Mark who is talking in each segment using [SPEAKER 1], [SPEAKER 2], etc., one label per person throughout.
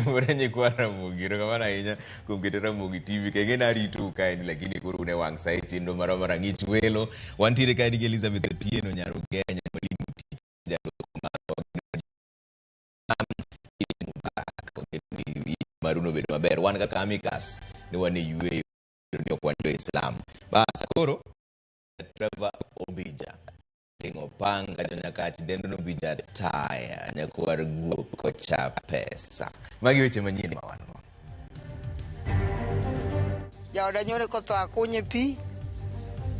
[SPEAKER 1] Ore nyikwa Ramogi, erokamano ahinya kuom keto Ramogi TV. Kenge naritou kaendi lakini koro un e wang' sa e chenro marwa mar Ang'ich Welo. Wantiere kaendi gi Elizabeth Otieno nyar Ugenya malimo tich jaloko marwa maru nobedo maber. Wan kaka Amicus ne wan e yueyo ni ok wan jo-Islam. Bas koro Trevor Ombija Ting'o panga jonyakach dendo nobija taya nyakwar guok kocha pesa. Magi weche manyien ma wan go.
[SPEAKER 2] Jaoda nyore kotho akunye pi.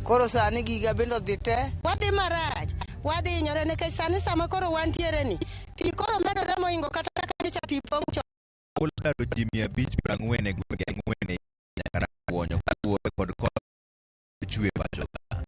[SPEAKER 2] Koro sani giga bende odhi te.
[SPEAKER 3] Wadhi marach, wadhi hinyore nikech sani sama koro wantiere ni, pi koro medore mohingo kata kaka nyocha pi pong' chon.
[SPEAKER 1] Oula ji 540 e gwenge ang'wen e Karachuonyo kaluwore kod koth chwe pacho ka.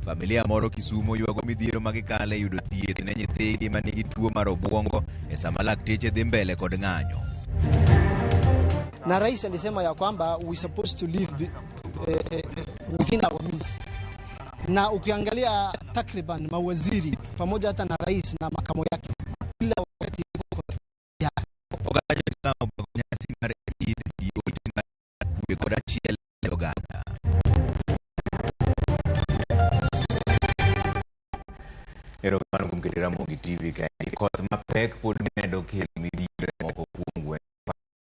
[SPEAKER 1] Familia moro Kisumo ywago midhiero ma gikale yudo thieth ne nyithigi ma nigi tuo mar obwongo e sama lakteche dhi mbele kod ng'anyo.
[SPEAKER 4] Na rais alisema ya kwamba we supposed to live within our means. Na ukiangalia takriban mawaziri pamoja hata na rais na makamo yake kila wakati yuko
[SPEAKER 1] ya. Oganda jo-Islam obago nyasi mar Eid gi ote mar kwe kod achiel e oganda. Erokamano kuom keto Ramogi TV kaendi. Koth mapek pod medo kelo midhiero moko kuom gwenge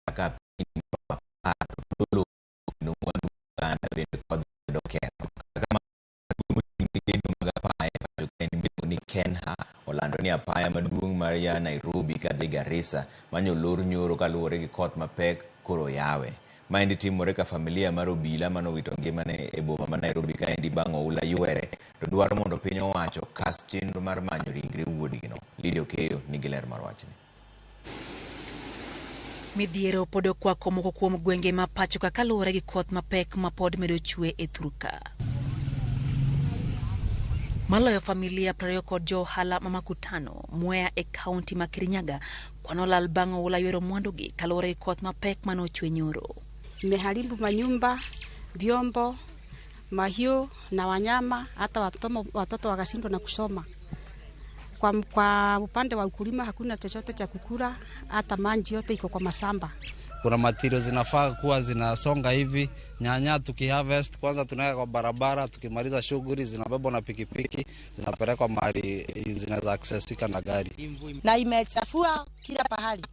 [SPEAKER 1] kaka piny apar to dolo kendo mwandu oganda bende kodh medo ketho. Kata kamano, mochung' ne gedo mag apaya e pacho kaendi miluongo ni KENHA olando ni apaya maduong' mar ya Nairobi kadhi Garissa manyolor nyoro kaluwore gi koth mapek koro oyawe. Maendi timore ka familia mar obila manowito ngimane e boma ma Nairobi kaendi bang' oula ywere to dwaro mondo piny owacho okas chenro mar manyo ringre wuodgino. Lydia Okeyo nigi ler mar wachni.
[SPEAKER 5] Midhiero pod okwako moko kuom gwenge ma pachoka kaluwore gi koth mapek ma pod medo chwe e thurka. Maloyo familia 20 kod jo ohala ma Makutano, Mwea e kaunti ma Kirinyaga kwan olal bang' oula ywero mwandugi kaluwore gi koth mapek mane ochwe nyoro.
[SPEAKER 6] Imeharibu manyumba, vyombo, mahiu na wanyama, hata watoto wakashindwa na kusoma. Kwa upande wa ukulima hakuna chochote cha kukula, hata maji yote iko kwa mashamba.
[SPEAKER 7] Kuna matirio zinafaa kuwa zinasonga hivi, nyanya tukiharvest kwanza tunaweka kwa barabara, tukimaliza shughuli zinabebwa na pikipiki, zinapelekwa mahali zinaweza accessika na gari.
[SPEAKER 3] Na imechafua kila pahali.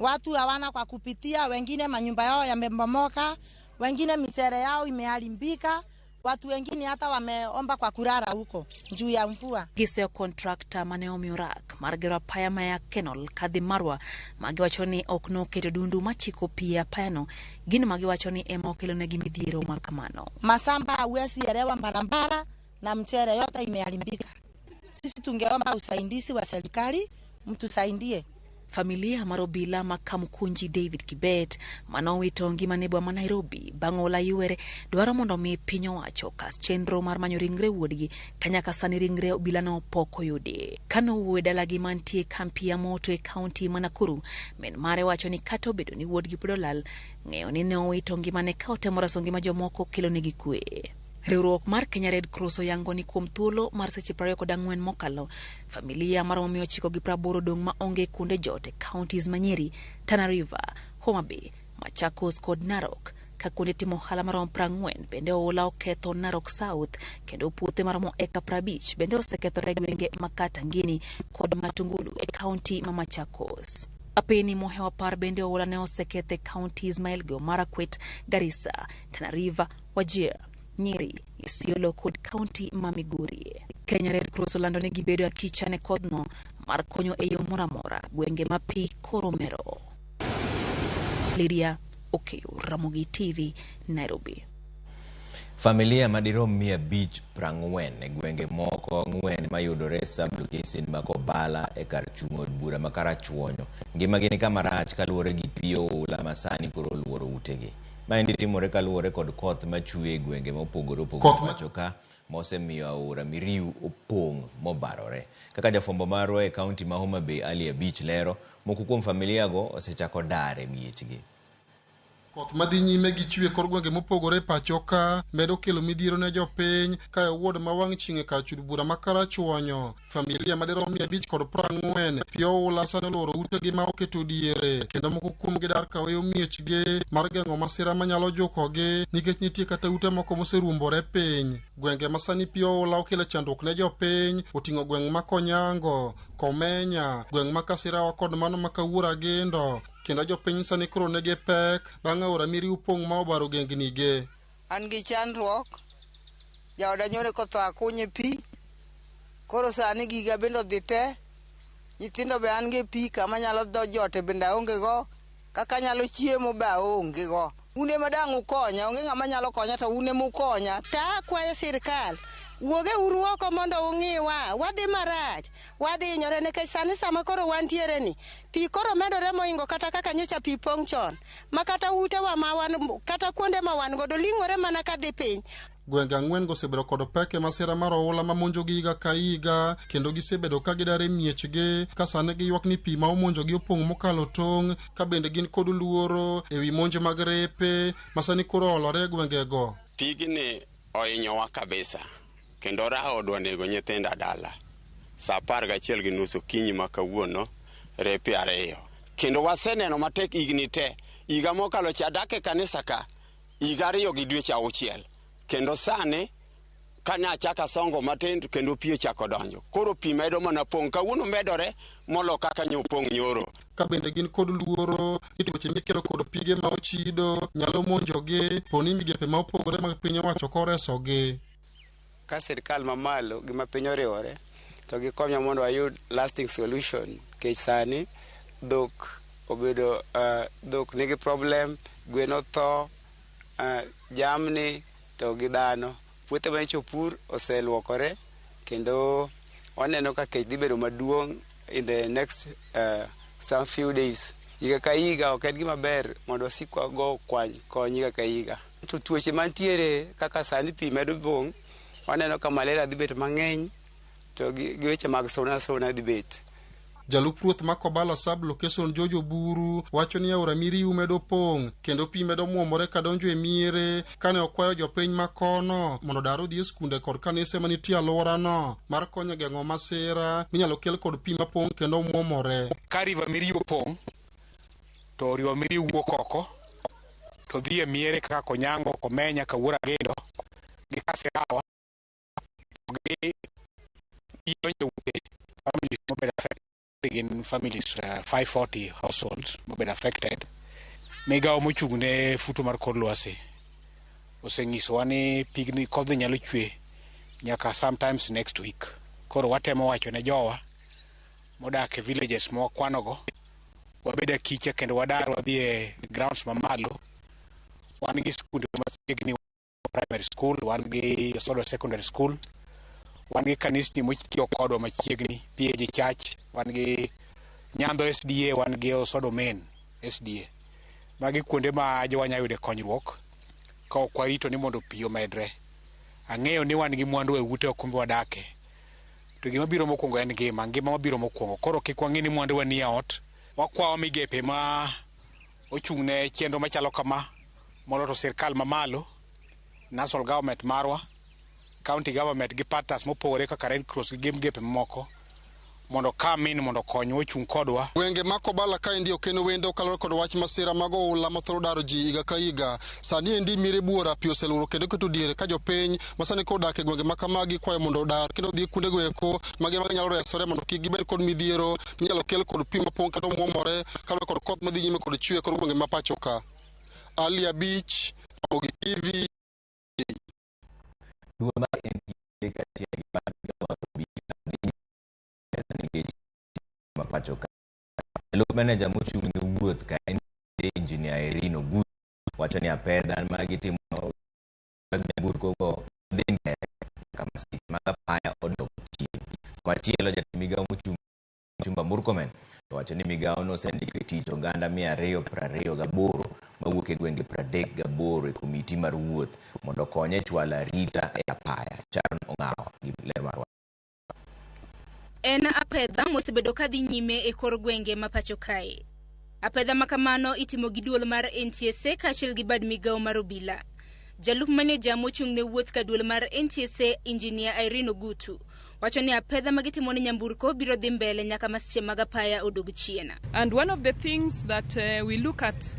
[SPEAKER 3] Watu hawana kwa kupitia, wengine manyumba yao yamebomoka, wengine michere yao imeharibika, watu wengine hata wameomba kwa kulala huko juu ya mvua.
[SPEAKER 5] Giseyo kontrakta mane omiyo rak mar gero apaya ma ya Kenol kadhi Marwa ma giwacho ni ok noketo dundu machiko pi e apayano, gino ma giwacho ni ema okelonegi midhiero ma kamano.
[SPEAKER 3] Masamba hawezi elewa barabara na mchere yote imeharibika. Sisi tungeomba usaidizi wa serikali, mtusaidie.
[SPEAKER 5] Familia mar obila ma Kamukunji David Kibet manowito ngimane e boma ma Nairobi bang' oula ywere dwaro mondo omi piny owacho okas chenro mar manyo ringre wuodgi ka nyaka sani ringre obilano pok oyudi. Kane owuoyo e dalagi mantie kampi ya Moto e kaunti ma Nakuru, min mare wacho ni kata obedo ni wuodgi pod olal, ng'eyo ni ne owito ngimane ka otemo reso ngima jomoko kelonegi kwe. Riwruok mar Kenya Red Cross oyango ni kuom thuolo mar seche 24 mokalo, familia maromo 980 odong' ma onge kuonde jot e counties ma Nyeri, Tana River, Homa Bay, Machakos kod Narok, ka kuonde timo ohala maromo 40 bende oula oketho Narok South kendo puothe maromo eka 50 bende osekethore e gwenge ma Katangini kod Matungulu e county ma Machakos. Apeni mohewo apar bende oula ne oseketho e counties ma Elgeyo Marakwet, Garissa, Tana River, Wajir, Nyeri, Isiolo kod kaunti ma Migori. Kenya Red Cross olando ni gibedo akicha ne kodhno mar konyo e yo moro amora gwenge ma pi koro mero. Lydia Okeyo, Ramogi TV, Nairobi.
[SPEAKER 1] Familia madirom 540 e gwenge moko ang'wen mayudore e sub-location ma Kobala e kar chung' od bura ma Karachuonyo ngimagi ni kama rach kaluwore gi pi oula ma sani koro oluoro utegi. Maendi timore kaluwore kod koth machwe e gwenge mopogore opogore
[SPEAKER 8] Koth ma
[SPEAKER 1] pacho ka mosemiyo aora Miriu opong' mobarore. Kaka jafwambo marwa e kaunti ma Homa Bay Ali Abich lero, moko kuom familia go osechako dar e miechgi.
[SPEAKER 8] Koth madhi nyime gi chwe kor gwenge mopogore e pacho ka medo kelo midhiero ne jopiny ka e ward ma wang' chieng' e kar chud bura ma Karachuonyo. Familia madirom 540 pi oula sani oluoro utegi ma oketo diere kendo moko kuomgi dar kaweyo miechgi mar geng'o masira manyalo jukogi nikech nitie kata ute moko moseruombore piny. Gwenge ma sani pi oula okelo chandruok ne jopiny oting'o gweng' ma Konyango, Komenya, gweng' ma Kasirawa kod mano ma Kawuor Agindo. Kendo jopiny sani koro nigi pek bang' aora Miriu pong' ma obaro gengnige.
[SPEAKER 2] An gi chandruok, jaoda nyoro kotho akunye pi, koro sani giga bende odhi te, nyithindo be an gi pi kama anyalo dho jote bende aonge go, kaka anyalo chiemo be aonge go. Un ema dang' ukonya, onge ng'ama nyalo konya to un ema ukonya.
[SPEAKER 9] To akwayo sirkal, wuoge uru oko mondo ung'iwa, wadhi marach, wadhi hinyore nikech sani sama koro wantiere ni, pi koro medore mohingo kata kaka nyocha pi pong' chon, ma kata utewa ma wan, kata kuonde ma wan godo ling'ore mana kadhi piny.
[SPEAKER 8] Gwenge ang'wen go osebedo kod pek e masira mar oula ma monjogi higa ka higa kendo gisebedo ka gidar e miechgi ka sani giywak ni pi ma omonjogi opong' mokalo tong' ka bende gin kod luoro e wi monj mag repe ma sani koro oolore e gwengego.
[SPEAKER 10] Pigni ohinyowa kabisa kendo rawo dwa nego nyithinda dala saa 11:30 okinyi ma kawuono repe 2 kendo waseneno matek higni te. Higa mokalo cha adak e kanisa ka higa 2 gi dweche 6 kendo sani kane achako asongo matin kendo pi ochako donjo koro pi medo mana pong' kawuono medore molo kaka nyo pong' nyoro.
[SPEAKER 8] Ka bende gin kod luoro ni tuoche mikelo kod pige ma ochido nyalo monjogi po ni migepe ma opogore mag piny owacho koresogi.
[SPEAKER 11] Ka sirkal mamalo gi ma piny oriwore to gikonywa mondo wayud lasting solution nikech sani dhok obedo dhok nigi problem, gwen otho, jamni to gi dhano. Puothe manyocha opur oseluokore kendo waneno ka kech dhi bedo maduong' in the next some few days. Higa ka higa ok en gima ber mondo wasik wago kony higa ka higa. To tuoche mantiere kaka sani pi medo pong', waneno ka malaria dhi bet mang'eny to gi weche mag suna suna dhi bet.
[SPEAKER 8] Jalup ruoth ma Kobala sub location George Oburu wacho ni aora Miriu medo pong' kendo pi medo muomore kadonjo e miere kane okwayo jopiny ma kono mondo odar odhi e skunde kod kanise manitie alworano mar konyo geng'o masira minyalo kel kod pi mapong' kendo muomore.
[SPEAKER 12] Ka River Miriu opong' to River Miriu wuok oko to dhi e miere kaka Konyango, Komenya, Kawuor Agindo gi Kasirawa gi donjo ute families mobedo affected gin families 540 households mobedo affected. Migawo mochung' ne futo mar kor lwasi osenyisowa ni pigni kodhi nyalo chwe nyaka sometimes next week. Koro watemo wacho ne jowa modak e villages ma wakwanogo wabed akicha kendo wadar wadhi e grounds mamalo. Wan gi skunde machiegni primary school, wan gi Osodo secondary school, wan gi kanisni motiyo kodwa machiegni, PAG Church, wan gi Nyandho SDA, wan gi Osodo Main SDA. Magi kuonde ma jowa nyalo yude konyruok ka ok warito ni mondo pi omedre. Ang'eyo ni wan gi mwandu e ute kumbe wadake. To gima biro mokwongo en ngima, ngima mabiro mokwongo. Koro kik wang'i ni mwandu wa nie ot. Wakwayo migepe ma ochung' ne chenro machalo kama molo to sirkal mamalo, national government marwa, county government gi partners mopogore kaka Red Cross gi migepe mamoko mondo come in mondo okonywa ochung' kodwa.
[SPEAKER 8] Gwenge ma Kobala kaendi ok en wendo kaluwore kod wach masira mag oula mathoro daro ji higa ka higa. Sani endi mire buora pi oseluoro kendo keto diere ka jopiny ma sani koro odak e gwenge ma kamagi kwayo mondo odar kendo odhi kuondego eko ma gima ginyalo resore mondo kik gibed kod midhiero minyalo kel kod pi mapong' kendo muomore kaluwore kod koth madhi nyime kod chwe e kor gwenge ma pacho ka. Ali Abich, Ramogi TV.
[SPEAKER 1] Duol mar NTSA kaachiel gi mar migao mar obila dhi nyime nikech ma pacho ka. Jalup maneja mochung' ne wuoth ka NTSA Engineer Irene Ogutu wacho ni apedha ma gitimo mag nyamburko go dhi mbele nyaka masiche mag apaya odok chien. Komachielo jatend migao mochung' Kipchumba Murkomen owacho ni migao no osendiko e tich oganda 228 mawuok e gwenge 38 e komiti mar wuoth mondo okony e chwalo arita e apaya. Sharon Ong'awo gi ler mar wach.
[SPEAKER 13] En apedha mosebedo kadhi nyime e kor gwenge ma pacho kae. Apedha ma kamano itimo gi duol mar NTSA kaachiel gi bad migawo mar obila. Jalup maneja mochung' ne wuoth ka duol mar NTSA Injinia Irene Ogutu wacho ni apedha ma gitimo ne nyamburko biro dhi mbele nyaka masiche mag apaya odog chien.
[SPEAKER 14] And one of the things that we look at,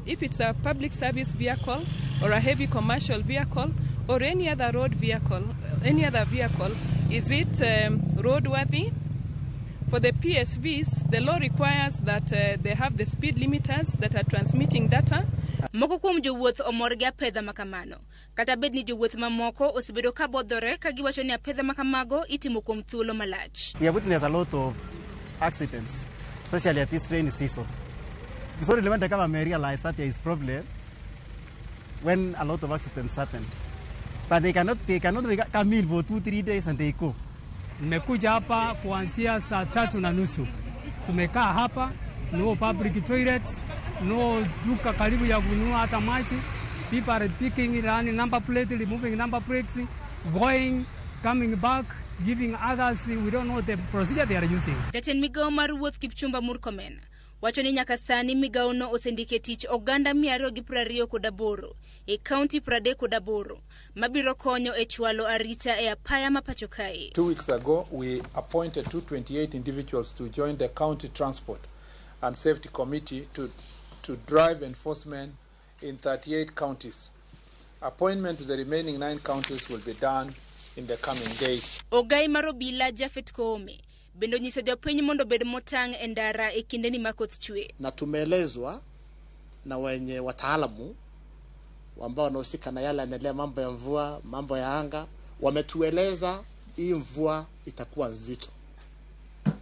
[SPEAKER 14] if it's a public service vehicle or a heavy commercial vehicle or any other road vehicle, any other vehicle, is it roadworthy? For the PSVs, the law requires that they have the speed limiters that are transmitting data.
[SPEAKER 13] Moko kuom jowuoth omor gi apedha ma kamano. Kata bed ni jowuoth mamoko osebedo ka bodhore ka giwacho ni apedha ma kamago itimo kuom thuolo malach.
[SPEAKER 15] We have witnessed a lot of accidents, especially at this rainy season. It's only when the government realized that there is problem when a lot of accidents happened. But they cannot come in for 2-3 days and they go.
[SPEAKER 16] Nimekuja hapa kuanzia saa 3:30. Tumekaa hapa, no public toilet, no duka karibu ya kununua hata maji. People are picking, running number plate, removing number plates, going, coming back, giving others. We don't know the procedure they are using.
[SPEAKER 13] Jatend migawo mar wuoth Kipchumba Murkomen wacho ni nyaka sani migawono osendike tich oganda 228 e kaunti 38 mabiro konyo e chwalo arita e apaya ma pacho kae.
[SPEAKER 17] 2 weeks ago, we appointed 228 individuals to join the County Transport and Safety Committee to drive enforcement in 38 counties. Appointment to the remaining 9 counties will be done in the coming days.
[SPEAKER 13] Ogai mar obila Japhet Koome bende onyiso jopiny mondo obed motang' e ndara e kindeni ma koth chwe.
[SPEAKER 18] Na tumeelezwa na wenye wataalamu ambao wanahusika na yale yanaendelea, mambo ya mvua, mambo ya anga, wametueleza hii mvua itakuwa nzito.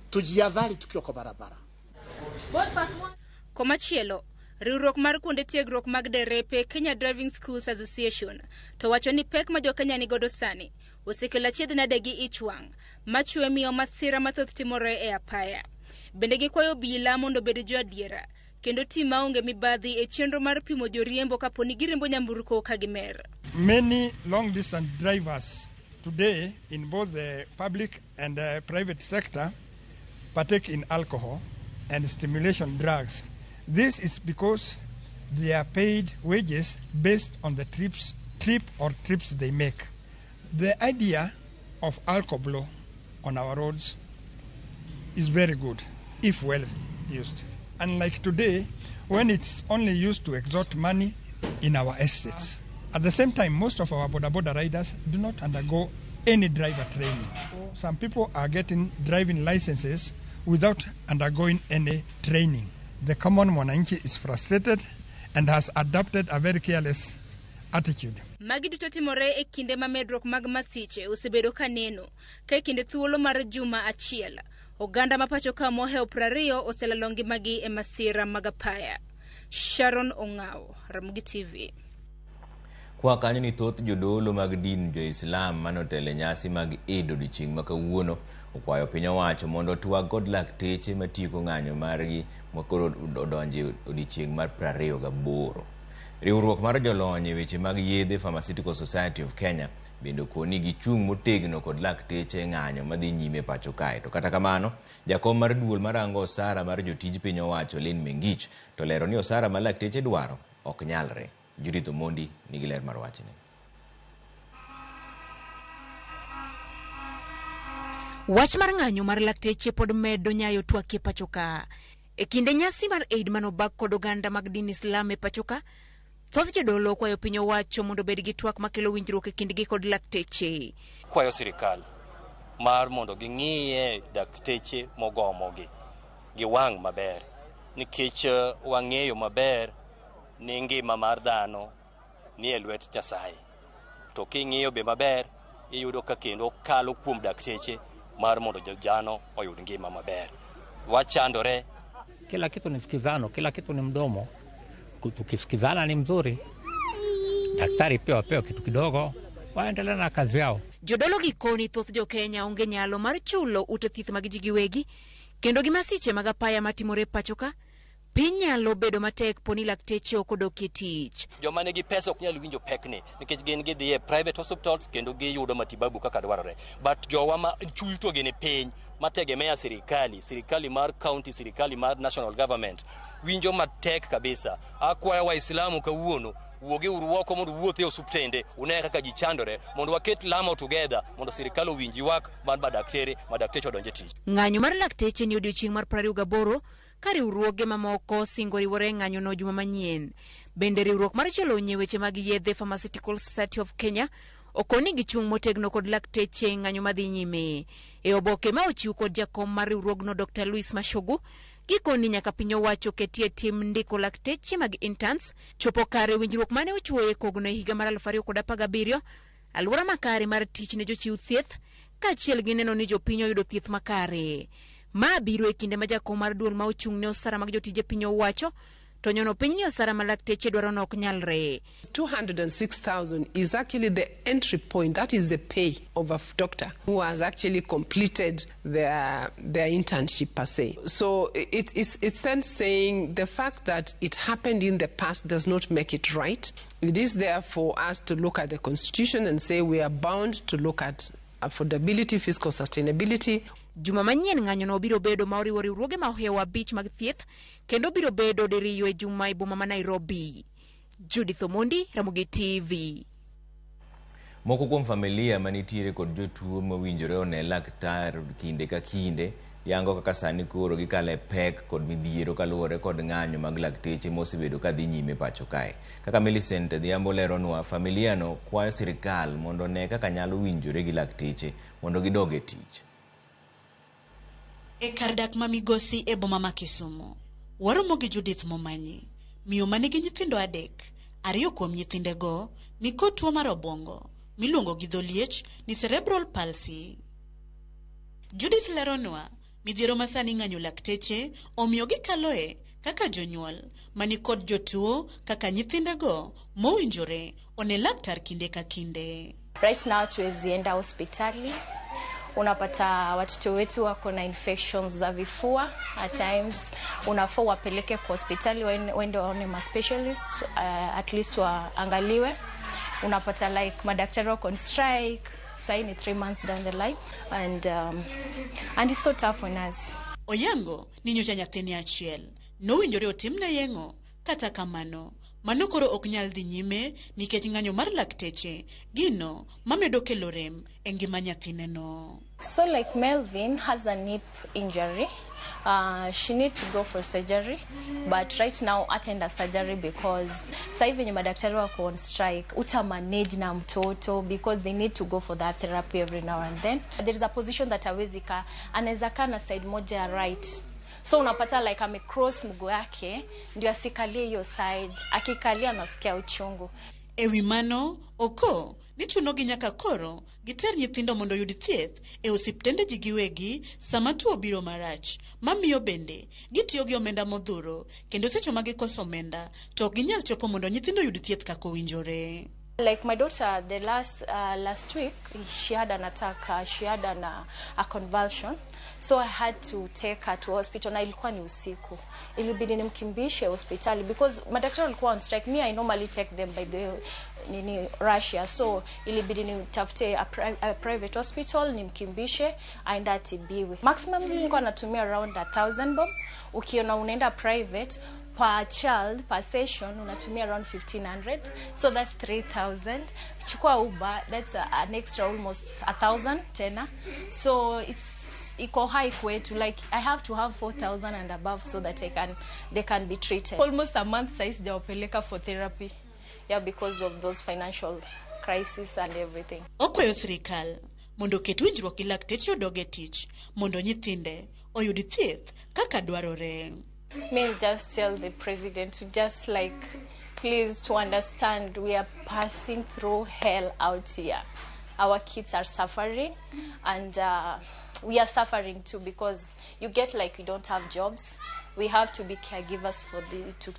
[SPEAKER 18] Tujiadhari tukiwa kwa barabara.
[SPEAKER 13] Komachielo, riwruok mar kuonde tiegruok mag derepe Kenya Driving Schools Association to wacho ni pek ma jokenya nigodo sani osekelo achiedh nade gi ich wang' machwe miyo masira mathoth timore e apaya. Bende gikwayo obila mondo obed joadiera kendo ti maonge mibadhi e chenro mar pimo joriembo kapo ni giriembo nyamburko ka gimer.
[SPEAKER 19] Many long distance drivers today in both the public and the private sector partake in alcohol and stimulation drugs. This is because they are paid wages based on the trip or trips they make. The idea of alcohol on our roads is very good if well used. Unlike today, when it's only used to extort money in our estates. At the same time, most of our boda boda riders do not undergo any driver training. Some people are getting driving licenses without undergoing any training. The common mwananchi is frustrated and has adopted a very careless attitude.
[SPEAKER 13] Magi duto timore e kinde ma medruok mag masiche osebedo ka neno ka e kinde thuolo mar juma achiel. Oganda ma pacho ka mohewo 20 oselalo ngimagi e masira mag apaya. Sharon Ong'aw, Ramogi TV.
[SPEAKER 1] Kwa kanyo ni thoth jodolo mag din jo-Islam manotelo e nyasi mag Eid odiochieng' ma kawuono okwayo piny owacho mondo otwag kod lakteche matieko ng'anyo margi makoro odonjo e odiochieng' mar 28. Riwruok mar jolony e weche mag yedhe Pharmaceutical Society of Kenya bende okoni gichung' motegno kod lakteche e ng'anyo madhi nyime pacho kae. To kata kamano, jakom mar duol marango osara mar jotij piny owacho Lynn Mengich to lero ni osara ma lakteche dwaro ok nyalre. Judith Omondi nigi ler mar wachni.
[SPEAKER 5] Wach mar ng'anyo mar lakteche pod medo nyayo twak e pacho ka. E kinde nyasi mar Eid manobag kod oganda mag din Islam e pacho ka, thoth jodolo okwayo piny owacho mondo obed gi twak makelo winjruok e kindgi kod lakteche.
[SPEAKER 20] Kwayo sirikal mar mondo ging'iye dakteche mogomogi gi wang' maber, nikech wang'eyo maber ni ngima mar dhano ni e lwet Nyasaye. To king'iyo be maber, iyudo ka kendo kalo kuom dakteche mar mondo jano oyud ngima maber. Wachandore.
[SPEAKER 21] Kila kitu ni sikizano, kila kitu ni mdomo. Tukisikizana ni mzuri. Daktari pia wapewe kitu kidogo, waendelee na kazi yao.
[SPEAKER 5] Jodolo gikoni thoth jo Kenya onge nyalo mar chulo ute thieth mag ji giwegi, kendo gi masiche mag apaya matimore pacho ka, piny nyalo bedo matek poni lakteche ok odok e tich.
[SPEAKER 20] Joma nigi pesa ok nyal winjo pekni nikech gin gidhi e private hospitals kendo giyudo matibabu kaka dwarore. But jowa ma chuto gi ni piny mategemea sirikali, sirikali mar county, sirikali mar national government winjo matek kabisa. Akwayo Waislamu kawuono wuogi uru oko mondo uwuoth e osuptende une kaka ji chandore mondo waket lamo together mondo sirikal owinj ywak mar madaktere madakteche odonj e tich.
[SPEAKER 4] Ng'anyo mar lakteche ni odiochieng' mar 28 ka riwruoge mamoko singo riwore e ng'anyono juma manyien. Bende riwruok mar jolony e weche mag yedhe Pharmaceutical Society of Kenya okoni gichung' motegno kod lakteche e ng'anyo madhi nyime. E oboke ma ochiw kod jakom mar riwruogno Dr. Louis Machogu, gikoni nyaka piny owacho ketie tim ndiko lakteche mag interns chopo kare winjruok mane ochuoye kogno e higa mar 2017 alwora makare mar tich ne jochiw thieth kaachiel gi neno ni jopiny oyudo thieth makare. Ma biro e kinde ma jakom mar duol ma ochung' ne osara mag jotije piny owacho to nyono piny ni osara ma lakteche dwaro no ok nyalre.
[SPEAKER 22] 206,000 is actually the entry point. That is the pay of a doctor who has actually completed their internship per se. So it's then saying the fact that it happened in the past does not make it right. It is there for us to look at the constitution and say we are bound to look at affordability, fiscal sustainability.
[SPEAKER 4] Juma manyien ng'anyono biro bedo ma oriwo riwruoge ma ohewo 5 mag thieth kendo biro bedo diriyo e juma e boma ma Nairobi. Judith Omondi, Ramogi TV.
[SPEAKER 1] Moko kuom familia manitiere kod jotuo mowinjore one laktar kinde ka kinde yango kaka sani koro gikalo e pek kod midhiero kaluwore kod ng'anyo mag lakteche mosebedo kadhi nyime pacho kae. Kaka Millicent Adhiambo leronwa, familia no kwayo sirikal mondo one kaka nyalo winjore gi lakteche mondo gidog e tich.
[SPEAKER 23] E kar dak ma Migosi e boma ma Kisumu, waromo gi Judith Momanyi, miyo manigi nyithindo 3. 2 kuom nyithindego nikod tuo mar obwongo miluongo gi dho liech ni cerebral palsy. Judith leronwa midhiero ma sani ng'anyo lakteche omiyo gikaloe kaka jonyuol manikod jotuo kaka nyithindego mowinjore one laktar kinde ka kinde.
[SPEAKER 24] Right now tuwezi enda hospitali. Unapata watoto wetu wako na infections za vifua. At times unafaa wapeleke kwa hospitali waende waone ma specialist, at least waangaliwe. Unapata like madaktari wako on strike. Sasa ni 3 months down the line and it's so tough on us.
[SPEAKER 23] Oyango ni nyocha nyathini achiel nowinjore otimne yeng'o, kata kamano mano koro ok nyal dhi nyime nikech ng'anyo mar lakteche gino mamedo kelo rem e ngima nyathineno.
[SPEAKER 24] So like Melvin has a knee injury. She need to go for surgery, but right now attend a surgery because sasa hivi madaktari wako on strike. Uta manage na mtoto because they need to go for that therapy every now and then. There is a position that hawezi kaa, anaweza kaa na side moja ya right. So unapata like ame cross mguu yake ndio asikalie hiyo side, akikalia anasikia uchungu.
[SPEAKER 23] Ewi mano oko ni chunogi nyaka koro giter nyithindo mondo oyud thieth e osiptende ji giwegi sama tuo biro marach, mamiyo bende gitiyo gi omenda modhuro kendo seche ma gikoso omenda to ok ginyal chopo mondo nyithindo oyud thieth kaka owinjore.
[SPEAKER 24] Like my daughter, the last week she had an attack, she had a convulsion, so I had to take her to hospital. Na ilikuwa ni usiku, ilibidi nimkimbishe hospitali because madaktari walikuwa on strike. Me, I normally take them by the nini Russia, so ilibidi nitafute a private hospital nimkimbishe aende atibiwe. Maximum nilikuwa natumia around 1,000 bob. Ukiona unaenda private per child per session unatumia around 1,500, so that's 3,000. Chukua Uber, that's an extra almost 1,000 tena. So it's iko high kwetu. Like I have to have 4,000 and above so that they can be treated. Almost a month size jawapeleka for therapy, yeah, because of those financial crisis and everything.
[SPEAKER 23] Okwayo sirikal mondo oket winjruok gi lakteche odog e tich mondo nyithinde oyud thieth kaka dwarore.
[SPEAKER 24] May just tell the president to just like, please to understand we are passing through hell out here. Our kids are suffering and we are suffering too, because you get like you don't have jobs. We have to be caregivers for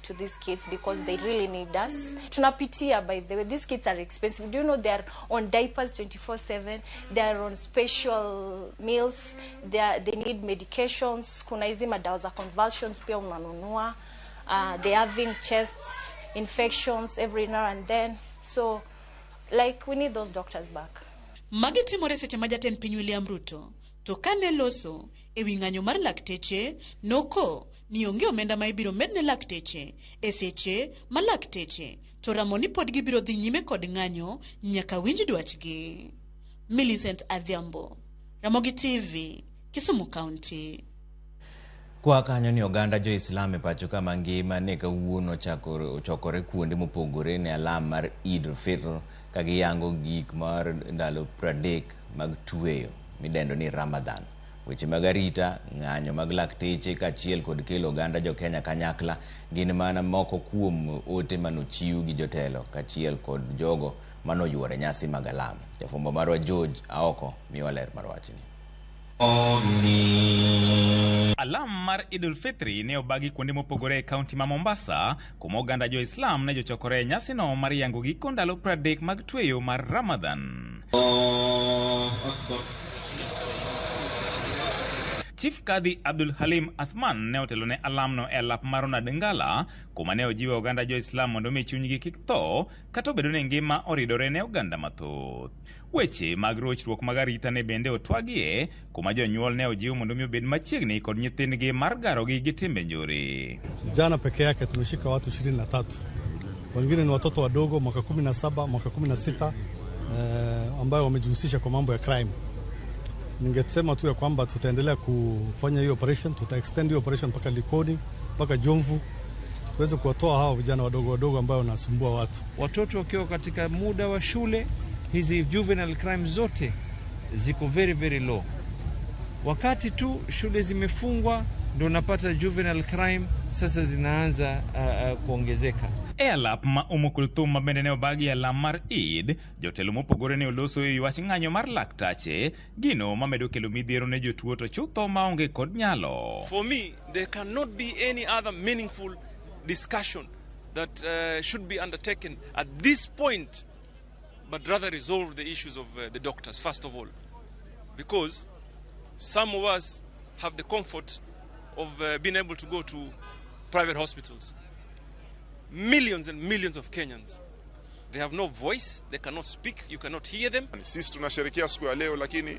[SPEAKER 24] to these kids because they really need us. Tunapitia, by the way, these kids are expensive. Do you know they are on diapers 24/7? They are on special meals. They need medications. Kuna hizi madawa za convulsions pia unanunua. They are having chest infections every now and then. So, like, we need those doctors back.
[SPEAKER 23] Magi timore seche ma jatend piny William Ruto To kane loso e wi ng'anyo mar lakteche, noko ni onge omenda ma ibiro med ne lakteche e seche ma lakteche to ramo ni pod gibiro dhi nyime kod ng'anyo nyaka winj dwachgi. Millicent Adhiambo, Ramogi TV, Kisumu County.
[SPEAKER 1] Kwa kanyo ni oganda jo-Islam e pacho ka mangima ne kawuono ochokore kuonde mopogore ne alam mar Eid al-Fitr ka giyango gik mar ndalo 30 mag tweyo midendo ni Ramadan. Weche mag arita, ng'anyo mag lakteche kaachiel kod kelo oganda jo-Kenya kanyakla gin mana moko kuom ote manochiw gi jotelo kaachiel kod jogo manoyuoro e nyasi mag alam. Jafwambo marwa George Aoko miyowa ler mar wachni.
[SPEAKER 2] Alam mar Idul Fitri ne obagi kuonde mopogore e kaunti ma Mombasa, kuma oganda jo-Islam ne jochokore e nyasino mar yango giko ndalo 30 mag tweyo mar Ramadan. Chief Kadhi Abdul Halim Athman ne otelo ne alamno e alap mar Ronald Ngala, kuma ne ojiwo oganda jo-Islam mondo mi chunygi kik tho, kata obedo ni ngima oridore ne oganda mathoth. Weche mag rochruok mag arita ne bende otwagie, kuma jonyuol ne ojiw mondo mi obed machiegni kod nyithindgi mar garogi gi timbe njore.
[SPEAKER 3] Jana peke yake tumeshika watu 23. Wengine ni watoto wadogo mwaka 17, mwaka 16 ambayo wamejihusisha kwa mambo ya crime. Ningesema tu ya kwamba tutaendelea kufanya hiyo operation, tuta extend hiyo operation mpaka Likoni, mpaka Jomvu, tuweze kuwatoa hao vijana wadogo wadogo ambao wanasumbua watu.
[SPEAKER 6] Watoto wakiwa katika muda wa shule, hizi juvenile crime zote ziko very very low. Wakati tu shule zimefungwa ndio unapata juvenile crime sasa zinaanza kuongezeka.
[SPEAKER 2] E alap ma Umu Kulthum ma bende ne obagi e alam mar Eid, jotelo mopogore ne oloso e wach ng'anyo mar laktache, gino mamedo kelo midhiero ne jotuo to chutho maonge kod nyalo.
[SPEAKER 7] For me, there cannot be any other meaningful discussion that should be undertaken at this point, but rather resolve the issues of the doctors first of all, because some of us have the comfort of being able to go to private hospitals. Millions and millions of Kenyans, they have no voice, they cannot speak, you cannot hear them.
[SPEAKER 25] Sisi tunasherehekea siku ya leo, lakini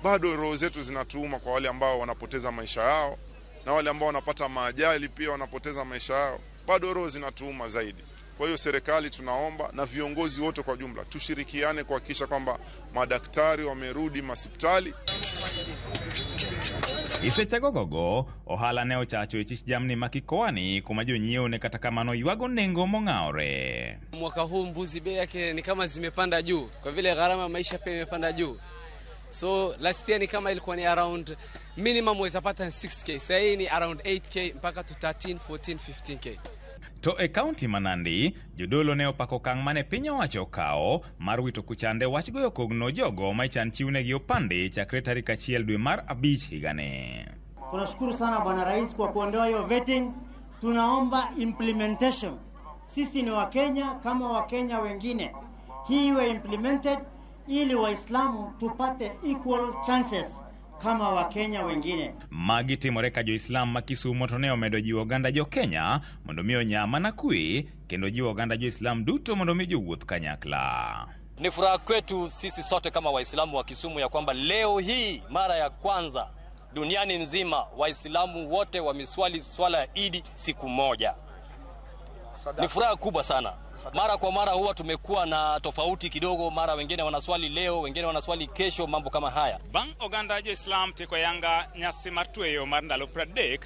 [SPEAKER 25] bado roho zetu zinatuuma kwa wale ambao wanapoteza maisha yao na wale ambao wanapata maajali pia wanapoteza maisha yao, bado roho zinatuuma zaidi. Kwa hiyo serikali tunaomba na viongozi wote kwa jumla tushirikiane kuhakikisha kwamba madaktari wamerudi masipitali.
[SPEAKER 2] Isechagogogo ohala ne ochacho e chich jamni ma Kikoani kuma jonyiewo ne kata kamano ywago nengo mong'awore.
[SPEAKER 26] Mwaka huu mbuzi bei yake ni kama zimepanda juu kwa vile gharama maisha pia imepanda juu. So last year ni kama ilikuwa ni around minimum waweza pata 6k, sasa hii ni around 8k mpaka to 13, 14, 15k.
[SPEAKER 2] To e kaunti ma Nandi, jodolo ne opako okang' mane piny owacho okawo mar wito kuchande wach goyo kogno jogo ma ichan chiwnegi opande chakre tarik 1 dwe mar 5 higani.
[SPEAKER 27] Tunashukuru sana Bwana Rais kwa kuondoa hiyo vetting. Tunaomba implementation. Sisi ni Wakenya kama Wakenya wengine. Hii iwe implemented ili Waislamu tupate equal chances kama Wakenya wengine.
[SPEAKER 2] Magi timore ka jo-Islam ma Kisumo to ne omedo jiwo oganda jo-Kenya mondo mi onya mana kwe kendo jiwo oganda jo-Islam duto mondo mi jowuoth kanyakla.
[SPEAKER 20] Ni furaha kwetu sisi sote kama Waislamu wa Kisumu ya kwamba leo hii mara ya kwanza duniani nzima Waislamu wote wameswali swala ya Idi siku moja. Ni furaha kubwa sana. Mara kwa mara huwa tumekuwa na tofauti kidogo, mara wengine wanaswali leo, wengine wanaswali kesho, mambo kama haya.
[SPEAKER 2] Bang' oganda jo-Islam tieko yanga nyasi mar tweyo mar ndalo 30,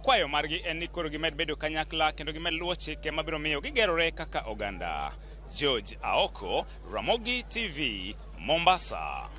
[SPEAKER 2] kwayo margi en ni koro gimed bedo kanyakla kendo gimed luwo chike mabiro miyo gigerore kaka oganda. George Aoko, Ramogi TV, Mombasa.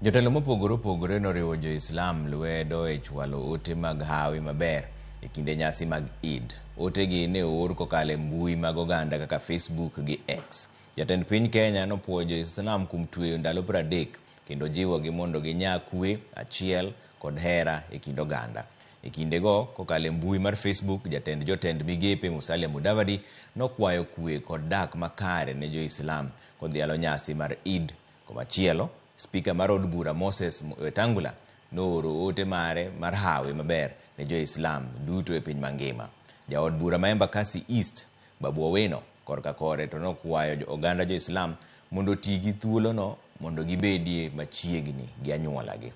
[SPEAKER 1] Jotelo mopogore opogore noriwo jo-Islam lwedo e chwalo ote mag hawi maber e kinde nyasi mag Eid. Otegi ne oor kokalo e mbui mag oganda kaka Facebook gi X. Jatend piny Kenya nopuoyo jo-Islam kuom tweyo ndalo 30 kendo jiwogi mondo ginya kwe, achiel kod hera e kind oganda. E kindego, kokalo e mbui mar Facebook, jatend jotend migepe Musalia Mudavadi nokwayo kwe kod dak makare ne jo-Islam kodhialo nyasi mar Eid. Komachielo, spika mar od bura Moses Wetangula nooro ote mare mar hawi maber ne jo-Islam duto e piny mangima. Jaod bura ma Embakasi East, Babu Owino, korka kore to nokwayo oganda jo-Islam mondo oti gi thuolono mondo gibedie machiegni gi anyuolagi.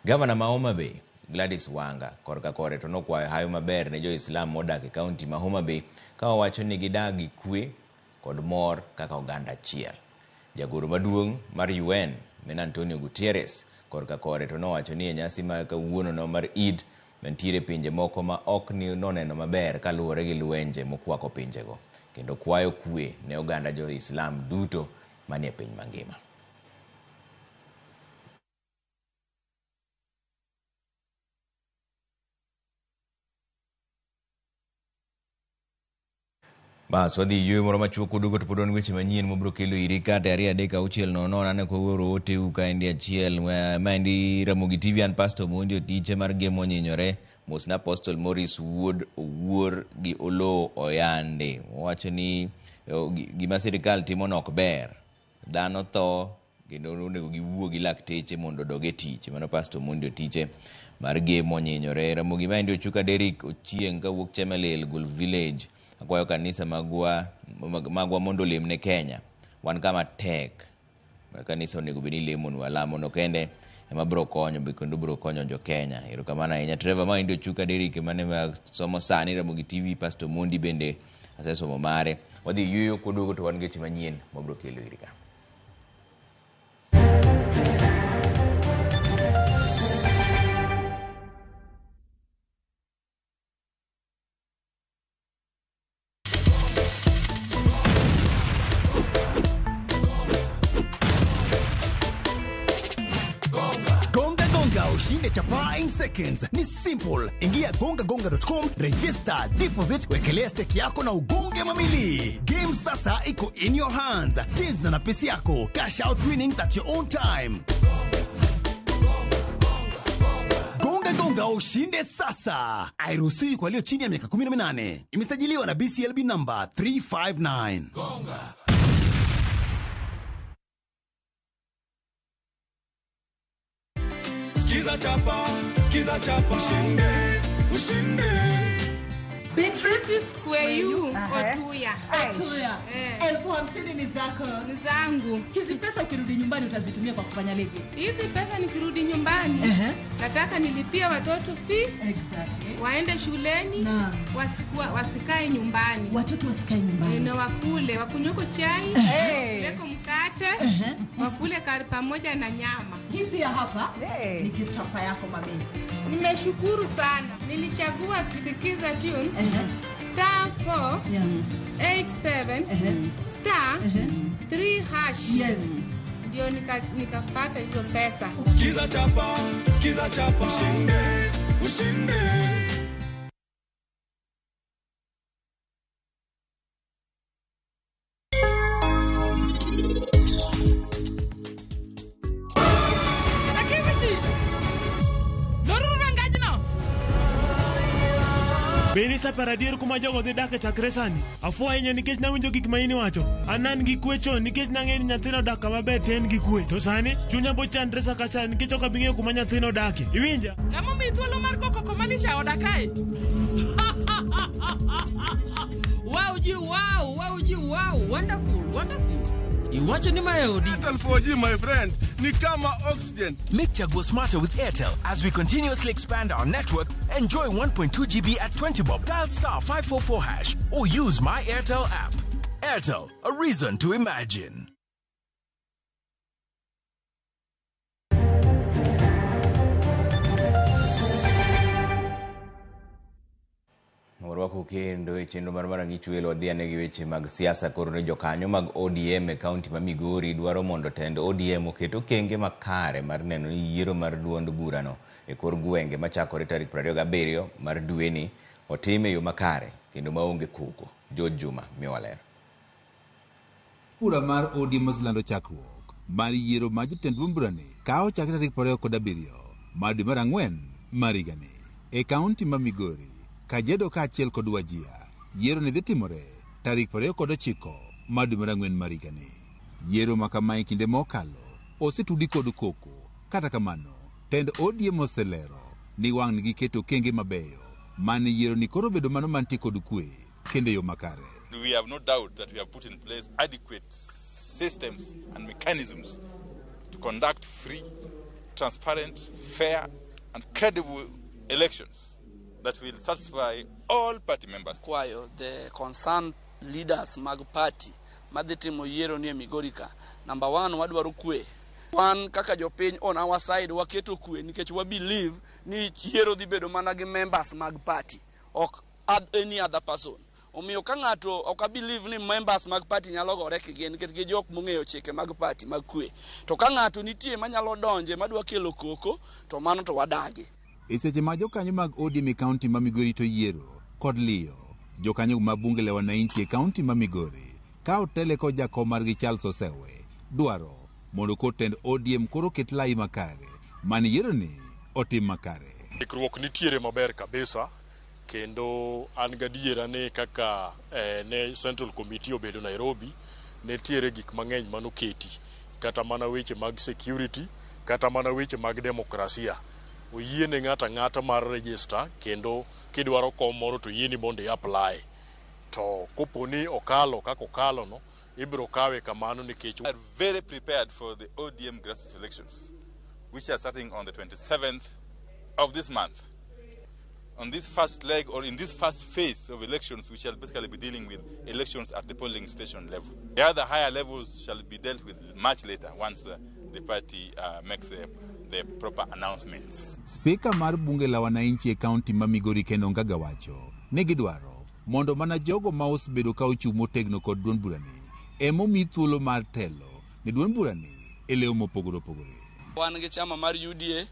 [SPEAKER 1] Gavana ma Homa Bay, Gladys Wanga, korka kore to nokwayo hawi maber ne jo-Islam modak e kaunti ma Homa Bay ka owacho ni gidag gi kwe kod mor kaka oganda achiel. Jagoro maduong' mar UN, Min Antonio Guterres, korka kore to nowacho ni e nyasi ma kawuonono mar Eid, mantiere pinje moko ma ok noneno maber kaluwore gi lwenje mokwako pinjego, kendo kwayo kwe ne oganda jo-Islam duto manie piny mangima. Bas, wadhi yueyo moro machuok kuduogo to pod wan weche manyien mobiro kelo iri kate 2 3 6 0 aneno ka uoro oteu kaendi achiel. Maendi Ramogi TV an Pastor Omondi Otiche mar Gemo Onyinyore. Mosna Apostle Morris Wuod Owuor gi Oloo Oyande. Owacho ni gima sirikal timo no ok ber. Dhano tho kendo onego giwuo gi lakteche mondo odog e tich. Mano Pastor Omondi Otiche mar Gemo Onyinyore. Ramogi maendi Ochuka Derrick Ochieng' kawuok Chemelil, Gulf Village. Akwayo kanisa magwa mondo olem ne Kenya. Wan kama tek. Kanisa onego bed ni lemonwa. Lamono kende ema biro konyo kendo biro konyo jo Kenya. Erokamano ahinya. Trevor maendi Ochuka Derrick mane somo sani Ramogi TV. Pastor Omondi bende asesomo mare. Wadhi yueyo kuduogo to wan gi weche manyien mabiro kelo iri ka.
[SPEAKER 8] Gonga Gonga ushinde chapaa in seconds. Ni simple. Ingia gongagonga.com, register, deposit, wekelea stake yako na ugonge mamili. Game sasa iko in your hands. Cheza na pesa yako. Cash out winnings at your own time. Gonga Gonga ushinde sasa. Hairuhusiwi kwa walio chini ya miaka 18. Imesajiliwa na BCLB number 359.
[SPEAKER 9] Gonga. Skiza chapa, skiza chapa, ushinde, ushinde.
[SPEAKER 10] Beatrice Kweyu, Otuya.
[SPEAKER 11] Otuya. 50,000 ni zako.
[SPEAKER 10] Ni zangu.
[SPEAKER 11] Hizi pesa ukirudi nyumbani utazitumia kwa kufanya lipi?
[SPEAKER 10] Hizi pesa nikirudi nyumbani, nataka nilipie watoto fee.
[SPEAKER 11] Exactly.
[SPEAKER 10] Waende shuleni, wasikae nyumbani.
[SPEAKER 11] Watoto wasikae nyumbani.
[SPEAKER 10] Na wakule, wakunyweko chai, leko mkate, wakule kari pamoja na nyama.
[SPEAKER 11] Hii pia hapa ni gift hapa yako mami.
[SPEAKER 10] Nimeshukuru sana. Nilichagua Sikiza Tune star 4 87 star 3 hash.
[SPEAKER 11] Yes.
[SPEAKER 10] Ndio nikapata hizo pesa.
[SPEAKER 9] Sikiza chapa, sikiza chapa, ushinde, ushinde.
[SPEAKER 12] Bende iseparo adier kuma jogo dhi dak e chakre sani? Afuwo ahinya nikech nawinjo gik ma in iwacho. An an gi kwe chon nikech nang'eyo ni nyathina odak kama ber to en gi kwe. To sani chunya bochandre sa ka sa nikech ok abi ng'eyo kuma nyathina odakie. Iwinja?
[SPEAKER 14] Ng'ama omiyi thuolo mar go koko malich e oda kae? Wow ji wow, wow ji wow, wonderful, wonderful. Iwacho ni mae odi.
[SPEAKER 15] Airtel 4G my friend, ni kama oxygen.
[SPEAKER 28] Make Chaguo smarter with Airtel. As we continuously expand our network, enjoy 1.2 GB at 20 bob. Dial star 544 hash or use my Airtel app. Airtel, a reason to imagine.
[SPEAKER 1] Warwako kendo e chenro mar Rang'ich Welo wadhi ane gi weche mag siasa. Koro ni jokanyo mag ODM e kaunti ma Migori dwaro mondo tend ODM oket okenge makare mar neno ni yiero mar duond burano e kor gwenge machakore tarik 27 mar dweni otim e yo makare kendo maonge koko. George Juma miwa ler.
[SPEAKER 29] Bura mar ODM oselando chakruok mar yiero mar jotend burani ka ochakre tarik 27 mar dwe mar ang'wen mar higani e kaunti ma Migori, Kajiado kaachiel kod Wajir. Yiero ni dhi timore tarik 29 mar dwe mar ang'wen mar higani. Yiero ma kamae kinde mokalo osetudi kod koko. Kata kamano, tend ODM oselero ni wang' ni giketo okenge mabeyo mane yiero ni koro bedo mano mantie kod kwe kendo yo makare.
[SPEAKER 15] We have no doubt that we have put in place adequate systems and mechanisms to conduct free, transparent, fair, and credible elections that will satisfy all party members.
[SPEAKER 4] Kwayo the concerned leaders mag party madhi timo yiero ni e Migori ka. Number one, wadwaro kwe. Wan kaka jopiny on our side waketo kwe nikech wa believe ni yiero dhi bedo mana gi members mag party, ok any other person. Omiyo ka ng'ato ok believe ni members mag party nyalo gore kigin nikech gi jok mong'eyo chike mag party mag kwe. To ka ng'ato nitie manyalo donje madwa kelo koko, to mano to wadagi.
[SPEAKER 29] E seche ma jokanyo mag ODM e kaunti ma Migori to yiero kod liyo, jokanyo mag bunge la wananchi e kaunti ma Migori ka otele kod jakom margi Charles Osewe dwaro mondo kor tend ODM koro ket lai makare mane yiero ni otim makare.
[SPEAKER 5] Ikruok nitiere maber kabisa kendo an gadiera ni kaka ne Central Committee obedo Nairobi nitiere gik mang'eny manoketi kata mana weche mag security kata mana weche mag demokrasia. Oyiene ng'ato ang'ata mar register kendo kidwaro kom moro to yieni mondo i-apply. To koponi okalo kaka okalo no, ibiro kawe kamano nikech
[SPEAKER 15] We are very prepared for the ODM grassroots elections, which are starting on the 27th of this month. On this first leg, or in this first phase of elections, we shall basically be dealing with elections at the polling station level. The other higher levels shall be dealt with much later, once the party makes the proper announcements.
[SPEAKER 29] Spika mar bunge la wananchi e kaunti ma Migori Ken Ongaga wacho ni gidwaro mondo mana jogo ma osebedo ka ochung' motegno kod duond burani emomi thuolo mar telo ne duond burani e leo mopogore opogore.
[SPEAKER 4] Wan gi chama mar UDA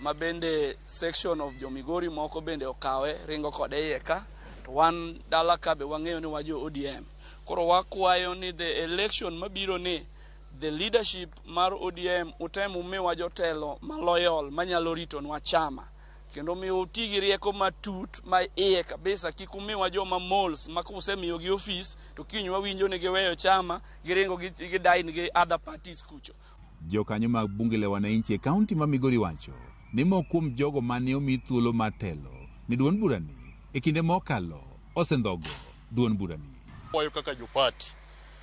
[SPEAKER 4] ma bende section of jo Migori moko bende okawe ringo kode iye ka, to wan dala ka be wang'eyo ni wajo ODM. Koro wakwayo ni the election mabiro ni the leadership mar ODM utem umiwa jotelo ma loyal manyalo ritonwa chama. Kendo miyo uti gi rieko matut ma iye kabisa, kik umiwa joma moles ma kusemiyogi ofis to kiny wawinjo ni giweyo chama giringo gidine gi other parties kucho.
[SPEAKER 29] Jokanyo mag bunge la wananchi e kaunti ma Migori wacho ni moko kuom jogo mane omi thuolo mar telo ne duond burani e kinde mokalo osendhogo duond burani.
[SPEAKER 5] Kwayo kaka jopati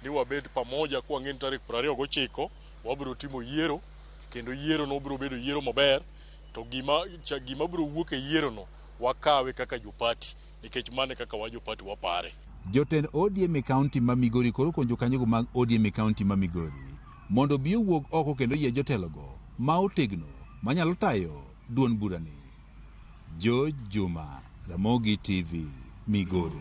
[SPEAKER 5] ni wabed pamoja kwang'e ni tarik 29 wabiro timo yiero kendo yiero no biro bedo yiero maber to gima biro wuok e yiero no wakawe kaka jopati nikech mane kaka wa jopati wapare.
[SPEAKER 29] Jotend ODM e kaunti ma Migori koro konyo jokanyogo mag ODM e kaunti ma Migori mondo obi owuog oko kendo yie jotelogo ma otegno manyalo tayo duond burani. George Juma, Ramogi TV, Migori.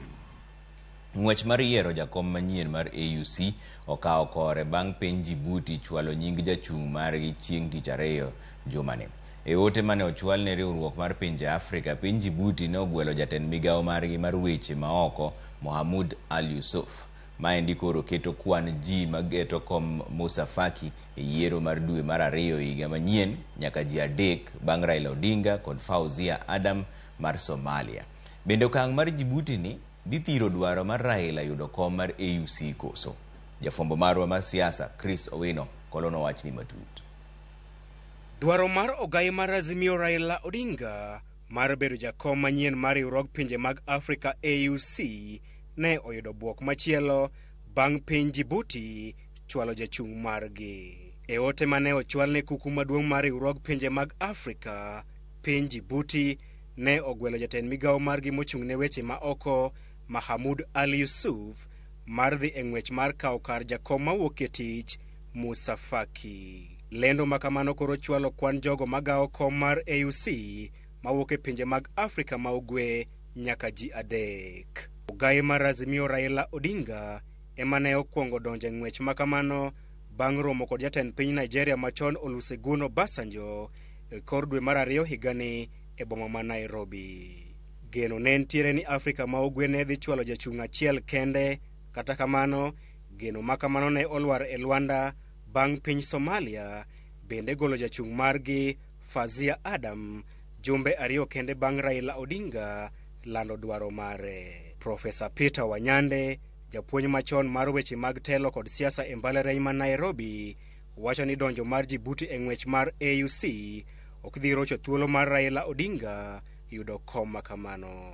[SPEAKER 1] Ng'wech mar yiero jakom manyien mar AUC okawo kore bang' piny Djibouti chwalo nying jachung' margi chieng' tich ariyo jumani. E ote mane ochwal ne riwruok mar pinje Afrika, piny Djibouti ne ogwelo jatend migawo margi mar weche maoko Mohamud Al Yusuf. Maendi koro keto kwan ji mageto kom Musa Faki e yiero mar dwe mar ariyo higa manyien nyaka ji 3 bang' Raila Odinga kod Fauzia Adam mar Somalia. Bende okang' mar Djibouti ni dhi thiro dwaro mar Raila yudo kom mar AUC koso? Jafwambo marwa mar siasa Chris Owino kolono wachni matut.
[SPEAKER 13] Dwaro mar ogai mar Azimio Raila Odinga mar bedo jakom manyien mar riwruog pinje mag Afrika AUC ne oyudo bwok machielo bang' piny Djibouti chwalo jachung' margi. E ote mane ochwal ne kuku maduong' mar riwruog pinje mag Afrika, piny Djibouti ne ogwelo jatend migawo margi mochung' ne weche ma oko Mahamud Ali Yusuf mar dhi e ng'wech mar kawo kar jakom mawuok e tich Musa Faki. Lendo makamano koro chwalo kwan jogo magawo kom mar AUC mawuok e pinje mag Afrika ma ugwe nyaka ji 3. Ogai mar Azimio Raila Odinga ema ne okwongo donjo e ng'wech makamano bang' romo kod jatend piny Nigeria machon Olusegun Obasanjo e kor dwe mar ariyo higani e boma ma Nairobi. Geno ne nitiere ni Afrika ma ugwe ne dhi chwalo jachung' achiel kende, kata kamano geno makamano ne olwar e lwanda bang' piny Somalia bende golo jachung' margi Fazia Adam jumbe 2 kende bang' Raila Odinga lando dwaro mare. Profesa Peter Wanyande, japuonj machon mar weche mag telo kod siasa e mbalariany ma Nairobi, wacho ni donjo mar Djibouti e ng'wech mar AUC ok dhi rocho thuolo mar Raila Odinga yudo kom makamano.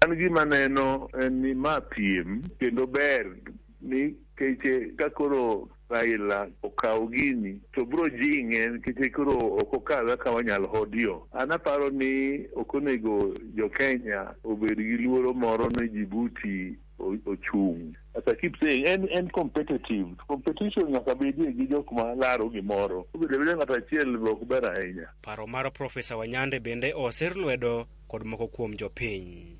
[SPEAKER 16] An gima neno en ni ma piem kendo ber ni keche ka koro
[SPEAKER 3] Raila okaw gini to bro jing'e nikech koro ok okawe kaka wanyalo hodio. An aparo ni ok onego jo Kenya obed gi luoro moro ni Djibouti ochung'. As I keep saying, en competitive. Competition nyaka bedie gi jok ma laro gimoro. Obedo abeda ng'ato achiel be ok ber ahinya.
[SPEAKER 13] Paro mar Profesa Wanyande bende osir lwedo kod moko kuom jopiny.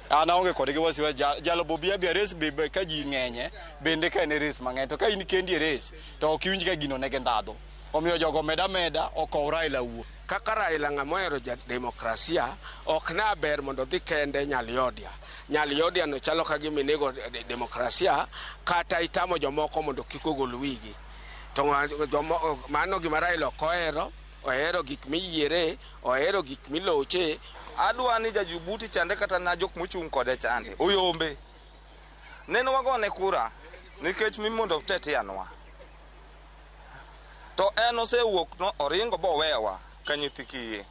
[SPEAKER 16] An aonge kode gi wasiwasi jalo bobi abi race be ka ji ng'enye bende ka en e race mang'eny to ka in kendi e race to ok iwinj ka gino nigi ndhadhu. Omiyo jogo med ameda okow Raila wuo.
[SPEAKER 17] Kaka Raila ng'ama ohero ja demokrasia ok na ber mondo odhi kende Nyaliodia. Nyaliodia no chalo ka gima inego demokrasia kata itamo jomoko mondo kik ogol wigi. To mano gima Raila ok ohero, ohero gik miyiere, ohero gik miloche.
[SPEAKER 18] Adwa ni ja Djibouti chande kata na jok mochung' kode chande oyombe. Nene wagone kura nikech mi mondo teteanwa. To en osewuok no oringo bowewa ka nyithi kiye.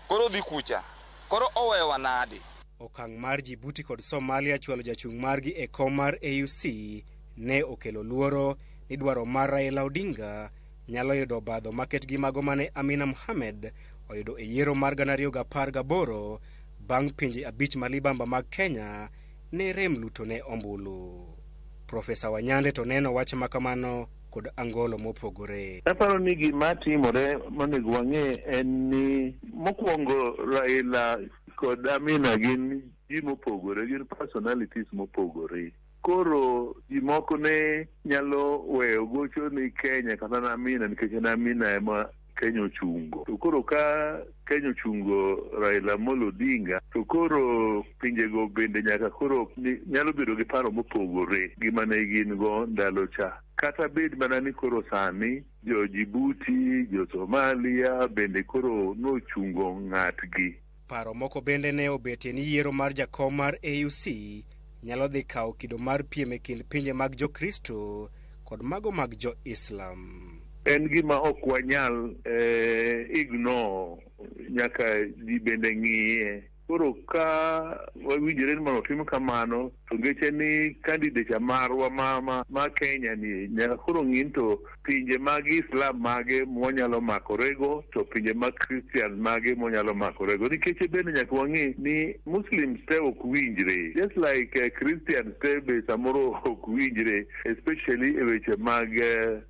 [SPEAKER 18] Koro dhi kucha. Koro owewa nadi?
[SPEAKER 13] Okang' mar Djibouti kod Somalia chwalo jachung' margi e kom mar AUC ne okelo luoro ni dwaro mar Raila Odinga nyalo yudo obadho maket gi mago mane Amina Mohamed oyudo e yiero mar 2018 bang' pinje 5 malibamba mag Kenya ne rem luto ne ombulu. Profesa Wanyande to neno wach makamano kod angolo mopogore.
[SPEAKER 3] Aparo ni gima timore monego wang'e en ni mokwongo Raila kod Amina gin ji mopogore, gin personalities mopogore. Koro ji moko ne nyalo weyo gocho ni Kenya kata na Amina nikech en Amina ema Kenya ochungo. To koro ka Kenya ochungo Raila Amolo Odinga, to koro pinjego bende nyaka koro nyalo bedo gi paro mopogore gi mane gin go ndalo cha. Kata bed mana ni koro sani jo Djibouti, jo Somalia bende koro nochungo ng'atgi.
[SPEAKER 13] Paro moko bende ne obetie ni yiero mar jakom mar AUC nyalo dhi kawo kido mar piem e kind pinje mag Jokristo kod mago mag Jo-Islam.
[SPEAKER 3] En gima ok wanyal ignore, nyaka ji bende ng'iye. Koro ka wawinjore ni mondo otim kamano, to ngeche ni candidate marwa ma Kenya ni nyaka koro ng'i to pinje mag Islam mage mwanyalo makorego to pinje mag Christian mage mwanyalo makorego. Nikech bende nyaka wang'e ni Muslims te ok winjre, just like Christians te be samoro ok winjre, especially e weche mag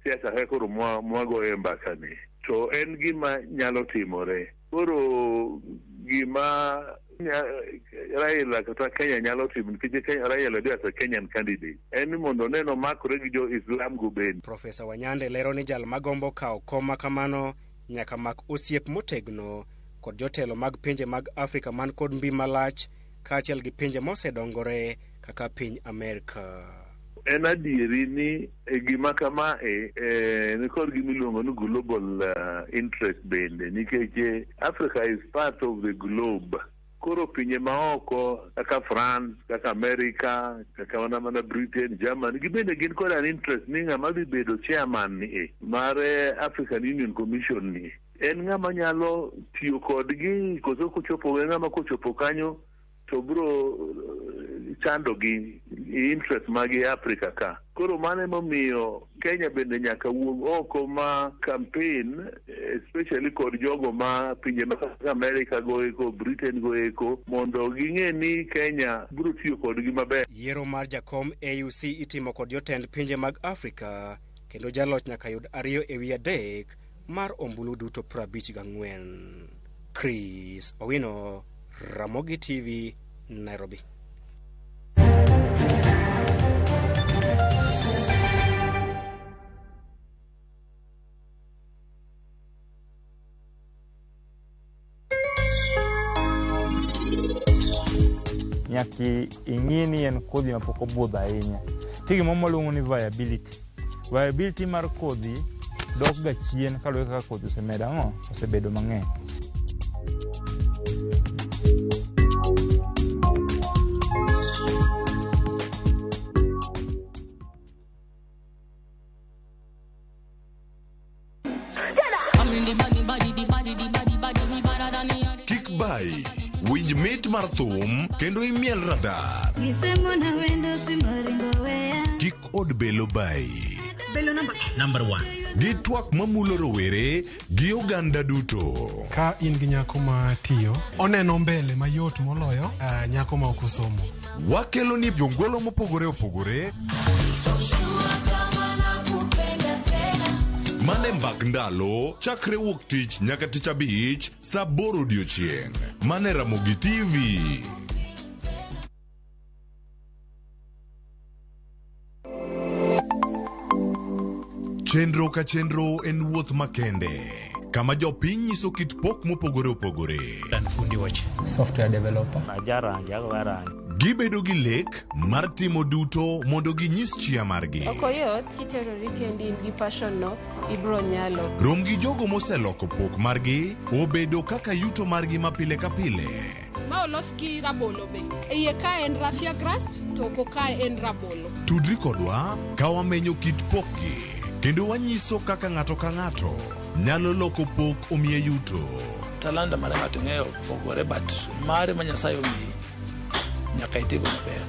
[SPEAKER 3] siasa kaka koro mwagoye mbaka ni. To en gima nyalo timore. Koro gima Raila kata Kenya nyalo timo nikech Raila as a Kenyan candidate en ni mondo oneno makore gi jo Islam go bende.
[SPEAKER 13] Profesa Wanyande lero ni jal magombo kawo kom makamano nyaka mak osiep motegno kod jotelo mag pinje mag Afrika man kod mbi malach kaachiel gi pinje mosedongore kaka piny Amerka.
[SPEAKER 3] En adieri ni gima kama ni kod gima iluongo ni global interest bende nikech Africa is part of the globe. Koro pinje maoko kaka France, kaka America, kaka mana Britain, Germany, gibende gin kod an interest ni ng'ama dhi bedo chairman ni mar African Union Commission ni en ng'ama nyalo tiyo kodgi koso kochopo ng'ama kochopo kanyo to bro chando gi interest magi Africa ka. Koro mano emomiyo Kenya bende nyaka wuog oko ma campaign especially kod jogo ma pinje ma America go eko, Britain go eko, mondo ging'e ni Kenya biro tiyo kodgi maber.
[SPEAKER 13] Yiero mar jakom AUC itimo kod jotend pinje mag Afrika kendo jaloch nyaka yud 2/3 mar ombulu duto 54. Chris Owino, Ramogi TV, Nairobi.
[SPEAKER 19] Nyaka ing'i ni en kodhi mapok obudho ahinya. Nitie gimoro mwaluongo ni viability. Viability mar kodhi dok ga chien kaluwore kaka kodhi osemedo ang'o? Osebedo mang'eny.
[SPEAKER 21] Kik bai, winj mit mar thum kendo imiel radar. Kik od belo bai.
[SPEAKER 6] Belo namba
[SPEAKER 7] Number 1.
[SPEAKER 21] Gi twak mamulo rowere gi oganda duto.
[SPEAKER 20] Ka in gi nyako ma tiyo, oneno mbele mayot moloyo nyako ma ok osomo.
[SPEAKER 21] Wakelo ni jongolo mopogore opogore mane mbak ndalo chakre wuok tich nyaka tich abich saa aboro odiochieng' mane Ramogi TV. Chenro ka chenro en wuoth makende kama jopiny nyiso kit pok mopogore opogore.
[SPEAKER 22] Fundi wach.
[SPEAKER 23] Software developer.
[SPEAKER 21] Gibedo gi lek mar timo duto mondo ginyis chia margi.
[SPEAKER 24] Ok oyot kiterori kendi in gi passion no ibro nyalo.
[SPEAKER 21] Rom gi jogo moseloko pok margi obedo kaka yuto margi ma pile ka pile.
[SPEAKER 10] Ma olos gi rabolo be. Iye ka en raffia grass to oko ka en rabolo.
[SPEAKER 21] Tudri kodwa ka wamenyo kit pokgi kendo wanyiso kaka ng'ato ka ng'ato nyalo loko pok omiye yuto.
[SPEAKER 4] Talanta mar ng'ato ng'eyo pogore but mare ma Nyasaye omiyi nyaka itigo maber.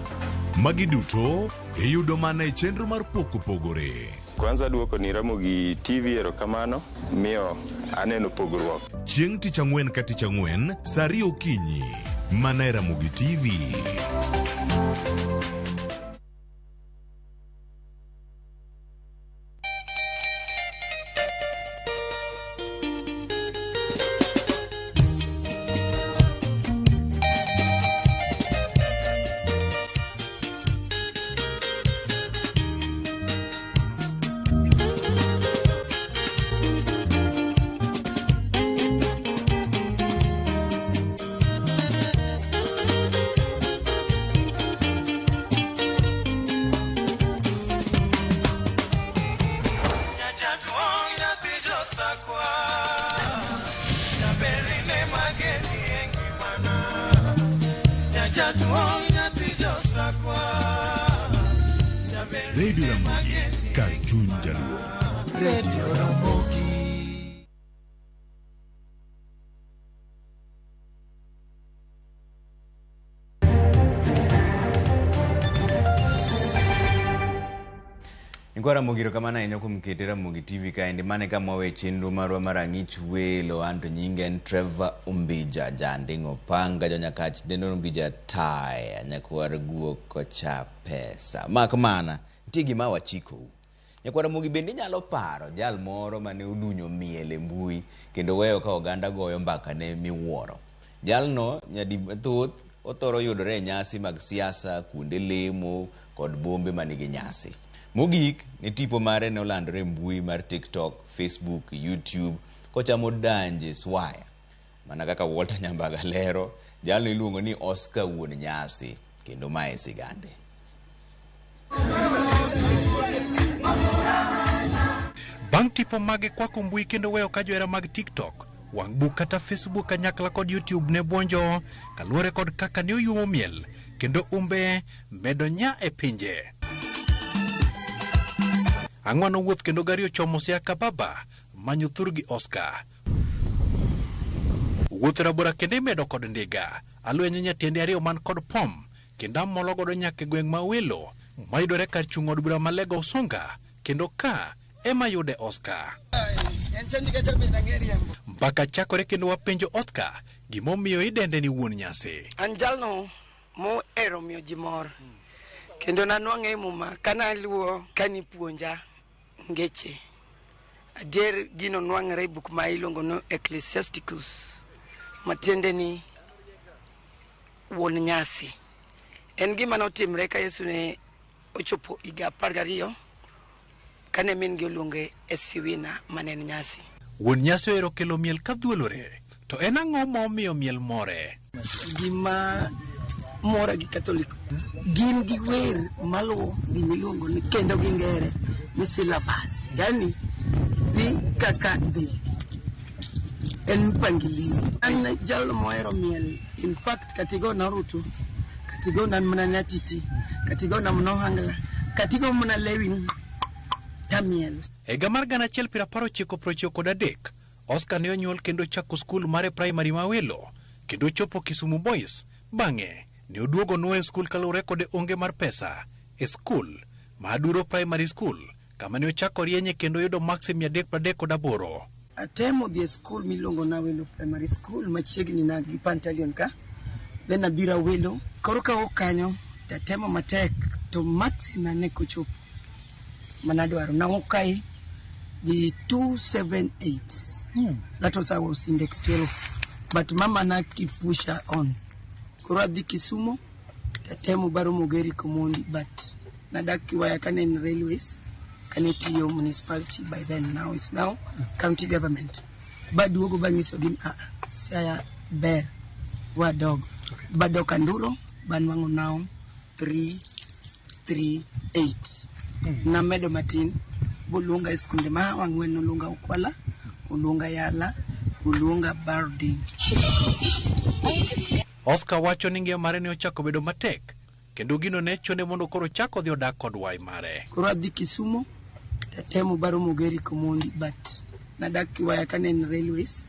[SPEAKER 21] Magi duto iyudo mana e chenro mar pok opogore.
[SPEAKER 25] Kwanza duoko ni Ramogi TV erokamano miyo aneno pogruok.
[SPEAKER 21] Chieng' tich ang'wen ka tich ang'wen saa ariyo okinyi mana e Ramogi TV. Radio Ramogi, kar chuny jaluo.
[SPEAKER 9] Radio Ramogi.
[SPEAKER 1] Nyikwa Ramogi erokamano ahinya kuom kete Ramogi TV kaendi mane kama wawe chenro marwa mar ang'ich welo anto nyinga en Trevor Ombija Janding'o Panga Janyakach Dendo Ombija Taya nyakwar guok kocha pesa mak mana nitie gima wachikou. Nyakwar Ramogi bende inyalo paro jal moro mane odunyo miel e mbui kendo weyo ka oganda goyo mbaka ne miwuoro. Jalno nyadi mathoth othoro yudore e nyasi mag siasa, kuonde lemo kod bombe manigi nyasi. Mogik ne tipo mare ne olandore e mbui mar TikTok, Facebook, YouTube kochamo danje swaya. Mana kaka Walter Nyambaga lero, jalno iluongo ni Oscar wuon nyasi kendo mae e sigande.
[SPEAKER 26] Bang' tipo mage kwako mbui kendo weyo ka johera mag TikTok, wang' buk kata Facebook kanyakla kod YouTube ne buonjo kaluwore kod kaka ne oyuomo miel kendo umbe medo nya e pinje. Ang'wano wuoth kendo gari ochomo Siaya Kababa manyo thurgi Oscar. Wuoth rabora kendo imedo kod ndiga, alwenyo nyatiende ariyo man kod pom kendo amolo godo nyaka e gweng' ma Welo mayudore kar chung' od bura ma Lego Usonga kendo ka ema yude Oscar. Mbaka chakore kendo wapenjo Oscar gimomiyo idende ni wuon nyasi.
[SPEAKER 27] An jalno mohero miyo ji mor kendo nanwang'e e muma kanaluwo kanipuonja ngeche. Adier gino nwang'ore e buk ma iluongo ni Ecclesiasticus matiende ni wuon nyasi. En gima notimre ka Yesu ne ochopo higa 12 kane min gi oluonge e siwina mane en nyasi.
[SPEAKER 26] Wuon nyasi ohero kelo miel ka dhuolore, to en ang'o ma omiyo miel more?
[SPEAKER 27] Gima mora gi Catholic gin gi wer maluwo gimiluongo ni kendo gi ngere ni syllabus, yani dhi kaka dhi en mpangilio. An jal mohero miel, in fact katigona orutu, katigona mana nyatiti, katigona mana ohangla, katigo mana lewin tamiel.
[SPEAKER 26] Higa mar 1993, Oscar ne onyuol kendo chako skul mare primary ma Welo kendo chopo Kisumu Boys. Bang'e ne oduogo nuoyo skul kaluwore kod onge mar pesa e skul ma Aduro Primary School kama ne ochako rienye kendo yudo maksi 338.
[SPEAKER 27] Atemo dhi e skul miluongo na Awelo Primary School machiegni na gi Pantaleon ka. Then abiro Awelo. Koro kawuok kanyo tatemo matek to maksi na ne kochopo manadwaro. Nawuok kae gi 278. That was I was index 12. But mama na keep pusher on. Koro adhi Kisumo tatemo baromo gi Eric Omondi but nadak Kiwaya kane en railways kane tiyo municipality by then now is now county government. Baduogo banyisogi ni Siaya ber wadog. Badok Anduro banwang'o now 338. Namedo matin boluonga e skunde ma ang'wen noluonga Ukwala, oluonga Yala, oluonga Barding.
[SPEAKER 26] Oscar wacho ni ngima mare ne ochako bedo matek kendo gino ne chune mondo koro ochak odhi odak kod wai mare.
[SPEAKER 27] Koro adhi Kisumo tatemo baromo gi Eric Omondi but nadak Kiwaya kane en railways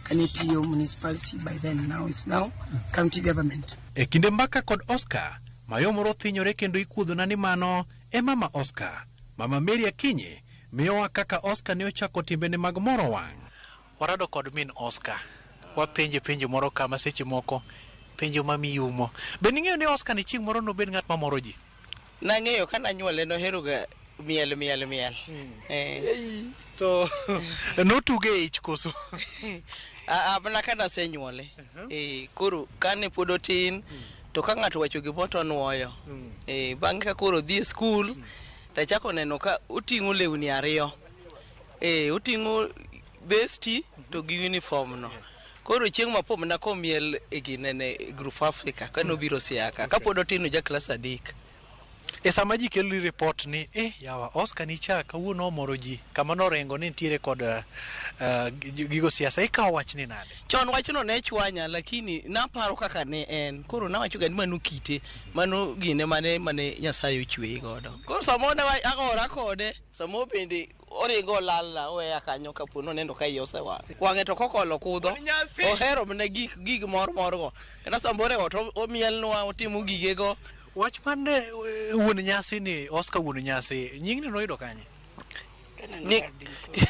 [SPEAKER 27] kane tiyo municipality by then now is now county government.
[SPEAKER 26] E kinde mbaka kod Oscar, mayo moro thinyore kendo ikuodhona ni mano e mama Oscar. Mama Mary Akinyi miyowa kaka Oscar ne ochako timbene mag moro wang'. Warado kod min Oscar. Wapenje penjo moro kama seche moko penjo mamiyumo. Be ning'eyo ni Oscar ni chieng' moro nobed ng'at mamoro ji?
[SPEAKER 2] Nang'eyo ka nanyuole nohero ga miel miel miel.
[SPEAKER 26] To notuge e ich koso?
[SPEAKER 2] Mana ka nasenyuole. Koro kane pod otin to ka ng'ato wacho gimoro to onuoyo. Bang'e ka koro odhi e skul tachako neno ka oting'o lewni ariyo. Oting'o besti to gi uniform no. Koro chieng' ma po mana komiel e ginene Group Africa kane obiro Siaya kapod otin ja klas 3.
[SPEAKER 26] E sama ji kelo report ni yawa Oscar ni cha kawuono omoro ji kama norengo ni nitiere kod gigo siasa, ikawo wach ni nade?
[SPEAKER 2] Chon wachno ne chwanya lakini naparo kaka ne en. Koro nawacho ga ni mano kite, mano gine mane Nyasaye ochweye godo. Koro samoro ne agora kode, samoro bende oringo olalna oweya kanyo kapo noneno ka iye osewang'. Wang'e to kokolo kudho, ohero mana gig mor morgo. Kata samoro e ot omielnwa, otimo gigego.
[SPEAKER 26] Wach mane wuon nyasi ni Oscar wuon nyasi, nyingni noyudo kanye?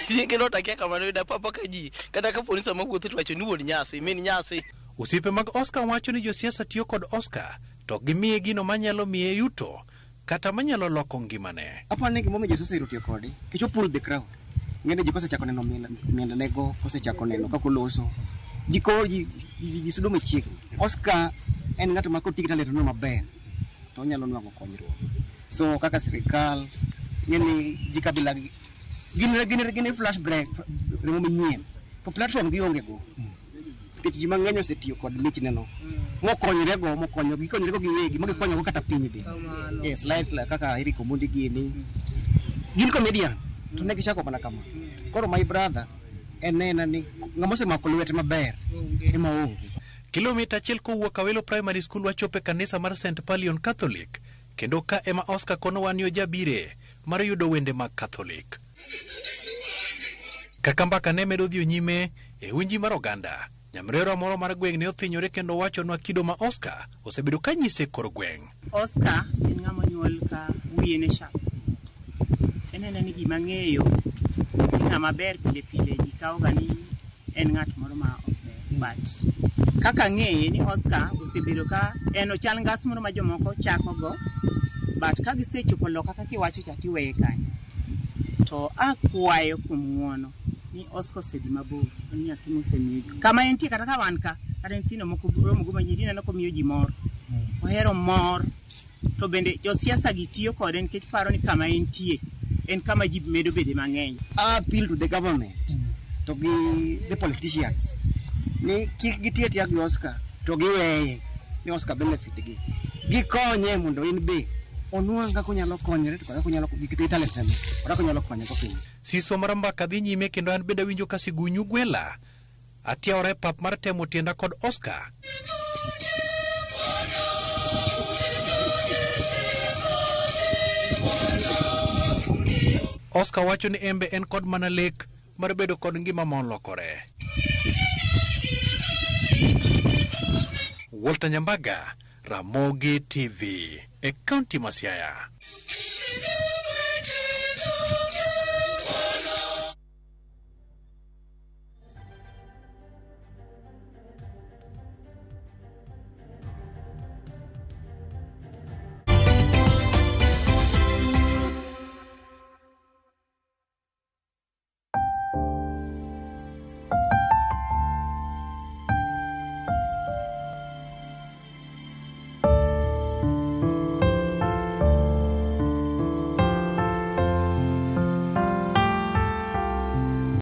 [SPEAKER 2] Nyinge no takia kama noyudo papa ka ji kata kapo ni sama wuotho to wacho ni wuon nyasi, min nyasi.
[SPEAKER 26] Osiepe mag Oscar wacho ni josiasa tiyo kod Oscar to gimiye gino manyalo miye yuto kata manyalo loko ngimane.
[SPEAKER 6] Aparo ni gimomiyo josiasa ohero tiyo kode, nikech o pull the crowd. Ng'eni ji kosechako neno miendnego, kosechako neno kaka oloso, ji koro ji sudo machiegni. Oscar en ng'ato ma koti gi talent no maber to onyalo nwang'o konyruok. So kaka sirikal, ng'eni ji kabila gi gin flash break remo manyien to platform gionge go. Nikech ji mang'eny osetiyo kod michneno mokonyrego, mokonyo gikonyrego giwegi, ma gikonyogo kata piny be. Yes, like kaka Eric Omondi gini gin comedian to ne gichako mana kama. Koro my brother en nena ni ng'ama osemako lwete maber ema onge.
[SPEAKER 26] Kilomita 1 kowuok Awelo Primary School wachopo e kanisa mar St. Palion Catholic kendo ka ema Oscar konowa ni ojabire mar yudo wende mag Catholic. Kaka mbaka ne medo dhi nyime e winji mar oganda, nyamrerwa moro mar gweng' ne othinyore kendo wachonwa kido ma Oscar osebedo ka nyise kor gweng'.
[SPEAKER 7] Oscar en ng'ama onyuol ka wiye ne sharp. En ena ni gima ng'eyo ng'ama ber pile pile ji kawo ga ni en ng'at moro ma ok ber. But kaka ng'eye ni Oscar osebedo ka en ochal ngas moro ma jomoko chako go, but ka gisechopo loka kaka iwacho cha tiweye kanyo. To akwayo kuom ng'uono ni Oscar osedhi mabor, en nyathi mosemiyo ji. Kama entie kata ka wan ka, kata nyithindo moko romo go manyiri ineno komiyo ji mor. Ohero mor to bende josiasa gi tiyo kode nikech paro ni kama entie en kama ji medo bede mang'eny.
[SPEAKER 6] I appeal to the government to gi the politicians ni kik gitie tiya gi Oscar to giweye ni Oscar benefit gi. Gikonye mondo en be onwang' kaka onyalo konyore to kaka onyalo gi talent ne kaka onyalo konyo go piny.
[SPEAKER 26] Siso mar mbaka dhi nyime kendo an bende awinjo ka sigunyu gwela. Atiawora e pap mar temo tienda kod Oscar. Oscar wacho ni embe en kod mana lek mar bedo kod ngima molokore. Walter Nyambaga, Ramogi TV, e kaunti ma Siaya.